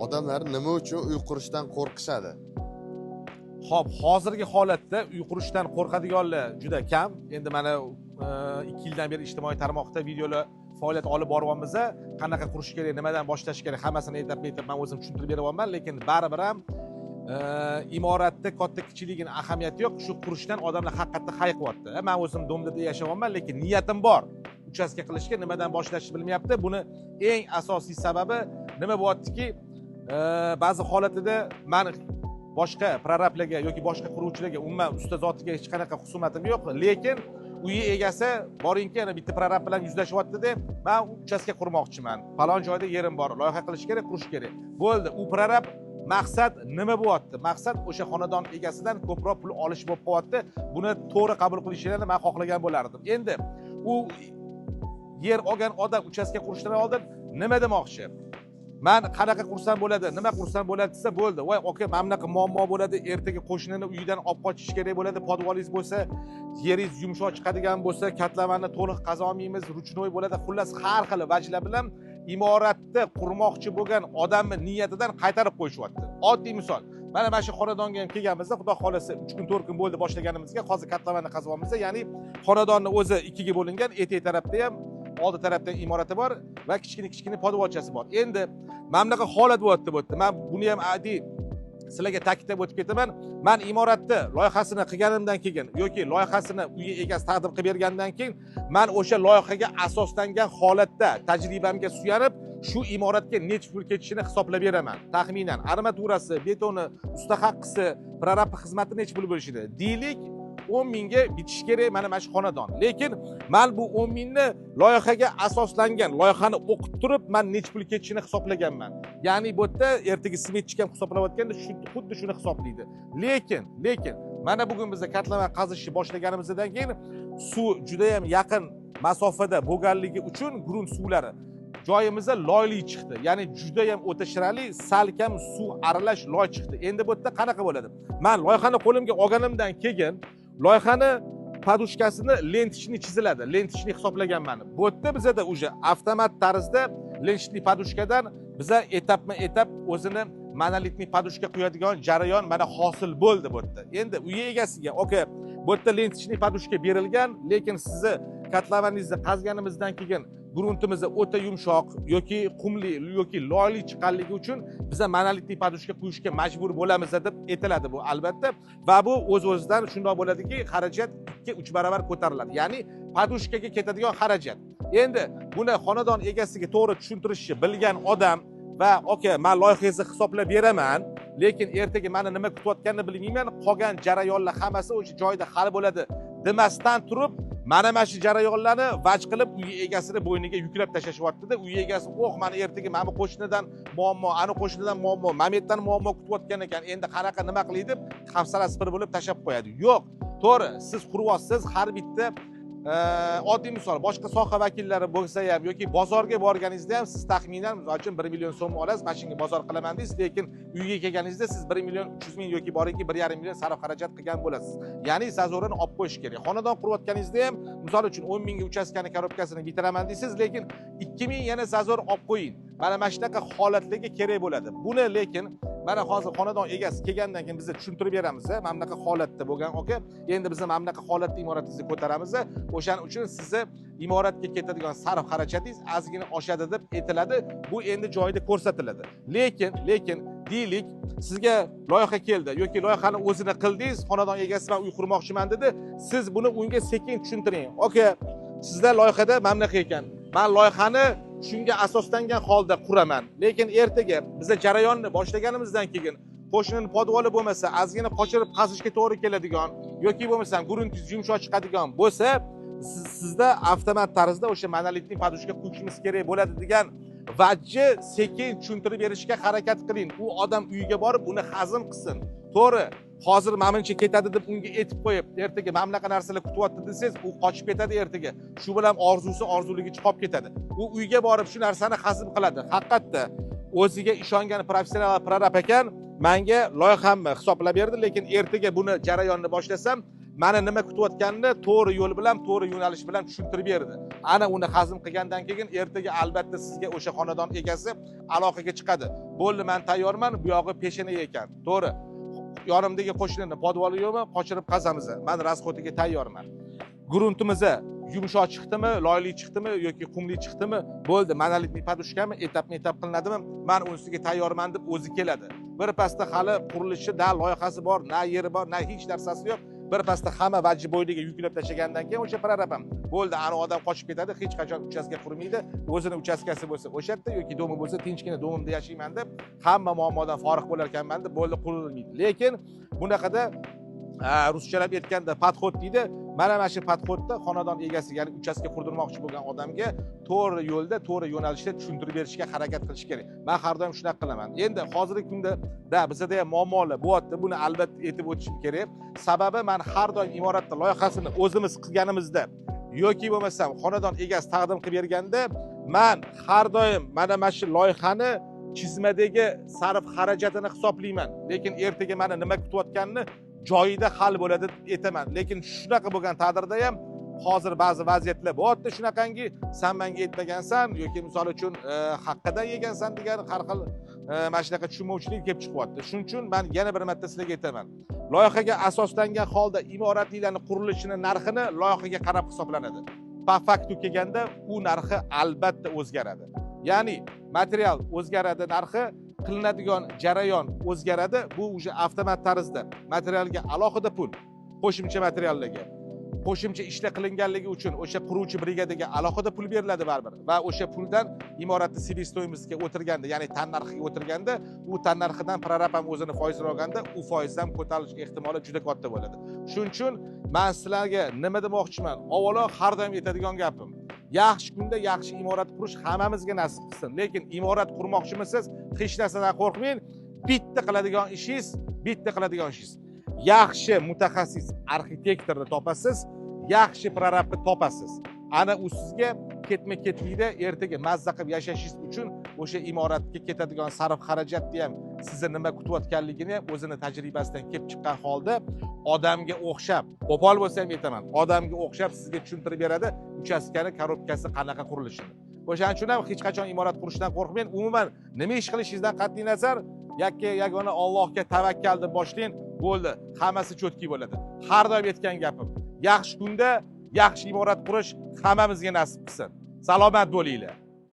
Odamlar nima uchun uy qurishdan qo'rqishadi? Xo'p, hozirgi holatda uy qurishdan qo'rqadiganlar juda kam. Endi mana 2 yildan beri ijtimoiy tarmoqda videolar faoliyat olib boryapmiz. Qanaqa qurish kerak, nimadan boshlash kerak, hammasini etapma-etap man o'zim tushuntirib beryapman, lekin baribir ham imoratda katta kichikligini ahamiyati yo'q. Shu qurishdan odamlar haqiqatda hayiqyapti. Man o'zim дом da yashayapman, lekin niyatim bor uchastka qilishga, nimadan boshlashni bilmayapti. Buni eng asosiy sababi nima bo'lyaptiki, ba'zi holatida man boshqa prorablarga yoki boshqa quruvchilarga, umuman usta zotiga hech qanaqa husumatim yo'q, lekin uyi egasi boringki, ana bitta prorab bilan yuzlashyaptida: "Man uchastka qurmoqchiman, falon joyda yerim bor, loyiha qilish kerak, qurish kerak". Bo'ldi, u prorab maqsad nima bo'lyapti? Maqsad o'sha xonadon egasidan ko'proq pul olish bo'lib qolyapti. Buni to'g'ri qabul qilishlarini man xohlagan bo'lardim. Endi u yer olgan odam uchastka qurishdan oldin nima demoqchi? "Man qanaqa qursam bo'ladi, nima qursam bo'ladi?" desa bo'ldi. "Voy aka, mana bunaqa muammo bo'ladi, ertaga qo'shnini uyidan olib qochish kerak bo'ladi, podvalingiz bo'lsa, yeringiz yumshoq chiqadigan bo'lsa, kotlovani to'liq qazolmaymiz, ручной bo'ladi". Xullas, har xil vajlar bilan imoratni qurmoqchi bo'lgan odamni niyatidan qaytarib qo'yishyapti. Oddiy misol, mana shu xonadonga ham kelganmizda, xudo xohlasa, 3 kun, 4 kun bo'ldi boshlaganimizga. Hozir kotlovani qazyapmiz. Ya'ni xonadonni o'zi ikkiga bo'lingan, etak tarafda ham, oldi tarafda imorati bor va kichkina kichkina podvalchasi bor. Endi mana bunaqa holat bo'lyapti bu yerda. Man buni ham oddiy sizlarga ta'kidlab o'tib ketaman. Man imoratni loyihasini qilganimdan keyin yoki loyihasini uy egasi taqdim qilib bergandan keyin, man o'sha loyihaga asoslangan holatda tajribamga suyanib, shu imoratga necha pul ketishini hisoblab beraman taxminan: armaturasi, betoni, usta haqqisi, prorab xizmati necha pul bo'lishini. Deylik, 10 mingga bitishi kerak mana shu xonadon, lekin man bu 10 mingni loyihaga asoslangan, loyihani o'qib turib, man necha pul ketishini hisoblaganman. Ya'ni bu yerda ertaga сметчик ham hisoblayotganda xuddi shuni hisoblaydi. Lekin mana bugun biza kotlovan qazishni boshlaganimizdan keyin suv judayam yaqin masofada bo'lganligi uchun grunt suvlari joyimizda loyli chiqdi. Ya'ni judayam o'ta shirali, salkam suv aralash loy chiqdi. Endi bu yerda qanaqa bo'ladi? Man loyihani qo'limga olganimdan keyin loyihani подушка sini ленточный chiziladi, ленточный hisoblaganman. Bu yerda bizada уже avtomat tarzda ленточный подушка dan biza etapma etap o'zini монолитный подушка quyadigan jarayon mana hosil bo'ldi bu yerda. Endi uy egasiga: "Aka, bu yerda ленточный подушка berilgan, lekin sizni kotlovaningizni qazganimizdan keyin gruntimiz o'ta yumshoq yoki qumli yoki loyli chiqqanligi uchun biza монолитный подушка quyishga majbur bo'lamiz", deb aytiladi. Bu albatta va bu o'z o'zidan shundoq bo'ladiki, xarajat 2-3 barobar ko'tariladi, ya'ni подушка ga ketadigan xarajat. Endi buni xonadon egasiga to'g'ri tushuntirishni bilgan odam va "Aka, man loyihangizni hisoblab beraman, lekin ertaga mani nima kutayotganini bilmayman, qolgan jarayonlar hammasi o'sha joyida hal bo'ladi" demasdan turib, mana shu jarayonlarni vaj qilib, uy egasini bo'yniga yuklab tashlashyaptida. Uy egasi: "Oh, mani ertaga mana bu qo'shnidan muammo, ani qo'shnidan muammo, mana bu yerdan muammo kutayotgan ekan, endi qanaqa, nima qilay?" deb hafsalasi pir bo'lib tashlab qo'yadi. Yo'q, to'g'ri, siz quryapsiz. Har bitta oddiy misol, boshqa soha vakillari bo'lsa ham yoki bozorga borganingizda ham siz taxminan, misol uchun, 1 million so'm olasiz, mashinaga bozor qilaman deysiz, lekin uyga kelganingizda siz 1 million 300 ming yoki boringki 1,5 million sarf xarajat qilgan bo'lasiz. Ya'ni зазор ini olib qo'yish kerak. Xonadon qurayotganingizda ham, misol uchun, 10 mingga uchastkani korobkasini bitiraman deysiz, lekin 2000 yana зазор olib qo'ying. Mana shunaqa holatlarga kerak bo'ladi buni. Lekin mana hozir xonadon egasi kelgandan keyin biza tushuntirib beramiz: "Mana bunaqa holatda bo'lgan aka, endi biz mana bunaqa holatda imoratingizni ko'taramiz, o'shaning uchun sizni imoratga ketadigan sarf xarajatingiz ozgina oshadi", deb aytiladi. Bu endi joyida ko'rsatiladi. Lekin deylik, sizga loyiha keldi yoki loyihani o'zini qildingiz, xonadon egasi "Man uy qurmoqchiman", dedi. Siz buni unga sekin tushuntiring: "Aka, sizda loyihada mana bunaqa ekan, man loyihani shunga asoslangan holda quraman, lekin ertaga biza jarayonni boshlaganimizdan keyin qo'shnini podvoli bo'lmasa, ozgina qochirib qazishga to'g'ri keladigan yoki bo'lmasam gruntingiz yumshoq chiqadigan bo'lsa, sizda avtomat tarzda o'sha монолитный подушка quyishimiz kerak bo'ladi", degan vajni sekin tushuntirib berishga harakat qiling. U odam uyiga borib uni hazm qilsin. To'g'ri, hozir mana buncha ketadi deb unga aytib qo'yib, ertaga mana bunaqa narsalar kutyapti desangiz, u qochib ketadi ertaga. Shu bilan orzusi orzuligicha qolib ketadi. U uyga borib shu narsani hazm qiladi: "Haqiqatda o'ziga ishongan professional prorab ekan, manga loyihamni hisoblab berdi, lekin ertaga buni jarayonni boshlasam Mani nima kutayotganini to'g'ri yo'l bilan, to'g'ri yo'nalish bilan tushuntirib berdi. Ana uni hazm qilgandan keyin ertaga albatta sizga o'sha xonadon egasi aloqaga chiqadi. Bo'ldi, men tayyorman, bu yog'i peshana ekan. To'g'ri. Yonimdagi qo'shnini podvoli yo'qmi, qochirib qazamiz. Men rasxodiga tayyorman. Gruntimiz yumshoq chiqdimi, loyli chiqdimi yoki qumli chiqdimi? Bo'ldi, monolitli podushkami, etapma-etap qilinadimi? Men unisiga tayyorman deb o'zi keladi. Bir pasda hali qurilishi na loyihasi bor, na yeri bor, na hech narsasi yo'q. Bir pasda hamma vajib bo'yniga yuklab tashlagandan keyin o'sha prorab ham bo'ldi, ana odam qochib ketadi, hech qachon uchastka qurmaydi. O'zini uchastkasi bo'lsa o'sha yerda yoki domi bo'lsa tinchgina domimda yashayman deb hamma muammodan forig' bo'lar ekanman deb bo'ldi, qurilmaydi. Lekin bunaqada ruschalab aytganda podxod deydi. Mana shu podxodda xonadon egasi, ya'ni uchastka qurdirmoqchi bo'lgan odamga to'g'ri yo'lda, to'g'ri yo'nalishda tushuntirib berishga harakat qilish kerak. Men har doim shunaqa qilaman. Endi hozirgi kunda da bizda ham muammolar bo'lyapti. Buni albatta aytib o'tishim kerak. Sababi men har doim imoratning loyihasini o'zimiz qilganimizda yoki bo'lmasam xonadon egasi taqdim qilib berganda men har doim mana shu loyihani chizmadagi sarf xarajatini hisoblayman. Lekin ertaga meni nima kutayotganini joyida hal bo'ladi deb aytaman. Lekin shunaqa bo'lgan taqdirda ham hozir ba'zi vaziyatlar bo'lyapti shunaqangi, san menga aytmagansan yoki misol uchun haqqidan yegansan degan har xil mana shunaqa tushunmovchilik kelib chiqyapti. Shuning uchun men yana bir marta sizlarga aytaman. Loyihaga asoslangan holda imoratlarning qurilishini narxini loyihaga qarab hisoblanadi. Pa faktu kelganda u narxi albatta o'zgaradi. Ya'ni material o'zgaradi, narxi, qilinadigan jarayon o'zgaradi. Bu уже avtomat tarzda materialga alohida pul, qo'shimcha materiallarga, qo'shimcha ishlar qilinganligi uchun o'sha quruvchi brigadaga alohida pul beriladi baribir va o'sha puldan imoratni себестоимостьga o'tirganda, ya'ni tannarxiga o'tirganda, u tannarxidan prorab ham o'zini foizini olganda, u foizdan ko'tarilish ehtimoli juda katta bo'ladi. Shuning uchun men sizlarga nima demoqchiman? Avvalo har doim aytadigan gapim, yaxshi kunda yaxshi imorat qurish hammamizga nasib qilsin. Lekin imorat qurmoqchimisiz, hech narsadan qo'rqmang. Bitta qiladigan ishingiz, yaxshi mutaxassis arxitektorni topasiz, yaxshi prorabni topasiz. Ana u sizga ketma-ketlikda ertaga mazza qilib yashashingiz uchun o'sha imoratga ketadigan sarf xarajatni ham, sizni nima kutayotganligini ham o'zini tajribasidan kelib chiqqan holda odamga o'xshab, qo'pol bo'lsa ham aytaman, odamga o'xshab sizga tushuntirib beradi uchastkani korobkasi qanaqa qurilishini. O'shaning uchun ham hech qachon imorat qurishdan qo'rqmang. Umuman nima ish qilishingizdan qat'iy nazar, yakka yagona Allohga tavakkal deb boshlang, bo'ldi, hammasi cho'tki bo'ladi. Har doim aytgan gapim, yaxshi kunda yaxshi imorat qurish hammamizga nasib qilsin. Salomat bo'linglar.